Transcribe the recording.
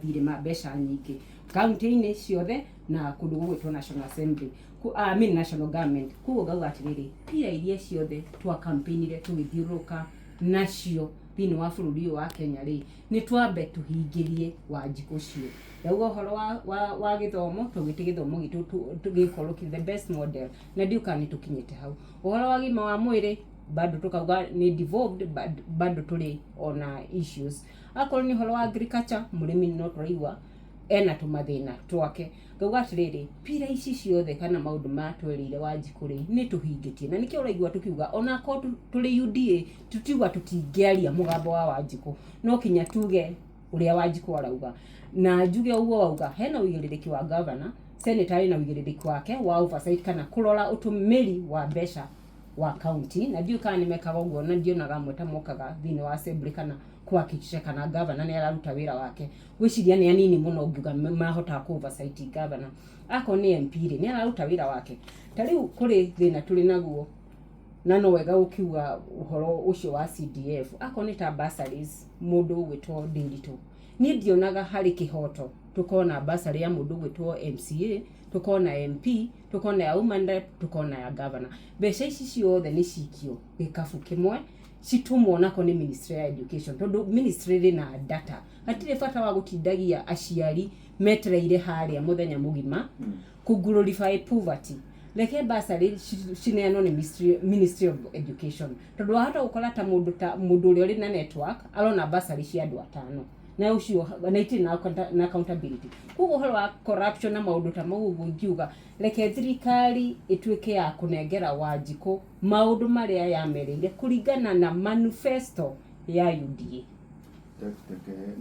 Mathirĩ ma mbeca nyingĩ kaunti-inĩ ciothe na kũndũ gũgwĩtwo National Assembly, I mean national government. Koguo ngauga atĩrĩrĩ, pira iria ciothe twa campaignire tũgĩthiũrũrũka nacio thĩinĩ wa bũrũri ũyũ wa Kenya rĩ, nĩ twambe tũhingĩrie Wanjikũ cio. Ndauga ũhoro wa gĩthomo, twaugĩte gĩthomo gitũ gĩkorwo kĩ the best model, na ndiũĩ kana nĩ tũkinyĩte hau. Ũhoro wa ũgima wa mwĩrĩ bado tũkauga nĩ devolved, but bado tũrĩ ona issues. Akorwo nĩ ũhoro wa agriculture, mũrĩmi no tũraigua ena tũmathĩna twake. Ngauga atĩrĩrĩ, pira ici ciothe kana maũndũ maya twerĩire Wanjikũ rĩ, nĩ tũhingĩtie. Na nĩkĩo ũraigua tũkiuga onakorwo tũrĩ UDA, tũtiuga tũtingĩaria mũgambo wa Wanjikũ, no kinya tuge ũrĩa Wanjikũ arauga. Na njuge ũguo wauga, hena ũigĩrĩrĩki wa governor, senator arĩ na ũigĩrĩrĩki wake wa oversight kana kũrora ũtũmĩri wa mbeca wa county, na ndiũĩ kana nĩ mekaga ũguo, na ndionaga amwe ta mokaga thĩinĩ wa assembly kana kũhakikisha kana governor nĩ araruta wĩra wake. Ngwĩciria nĩ anini mũno ũngiuga mahotaga kũ oversight governor. Akorwo nĩ MP rĩ, nĩ araruta wĩra wake? Ta rĩu kũrĩ thĩna tũrĩ naguo, na no wega gũkiuga ũhoro ũcio wa CDF. Akorwo nĩ ta bursaries, mũndũ ũgwĩtwo Ndĩritũ, niĩ ndionaga harĩ kĩhoto tũkorwo na bursary ya mũndũ ũgwĩtwo MCA, tũkorwo na MP, tũkorwo na ya woman rep, tũkorwo na ya governor. Mbeca ici ciothe nĩ cikio gĩkabu kĩmwe, citũmwo nako nĩ Ministry ya Education, tondũ ministry ĩrĩ na data. Hatirĩ bata wa gũtindagia aciari metereire harĩa mũthenya mũgima kũ glorify poverty. Reke bursary cineanwo nĩ Ministry of Education, tondũ wahota gũkora ta mũndũ ũrĩa ũrĩ na network arona bursary cia andũ atano, na ũcio na itirĩ na accountability. Koguo ũhoro wa corruption na maũndũ ta mau ũguo, ingiuga reke thirikari ĩtuĩke ya kũnengera Wanjikũ maũndũ marĩa yamerĩire kũringana na manifesto ya UDA. Reke.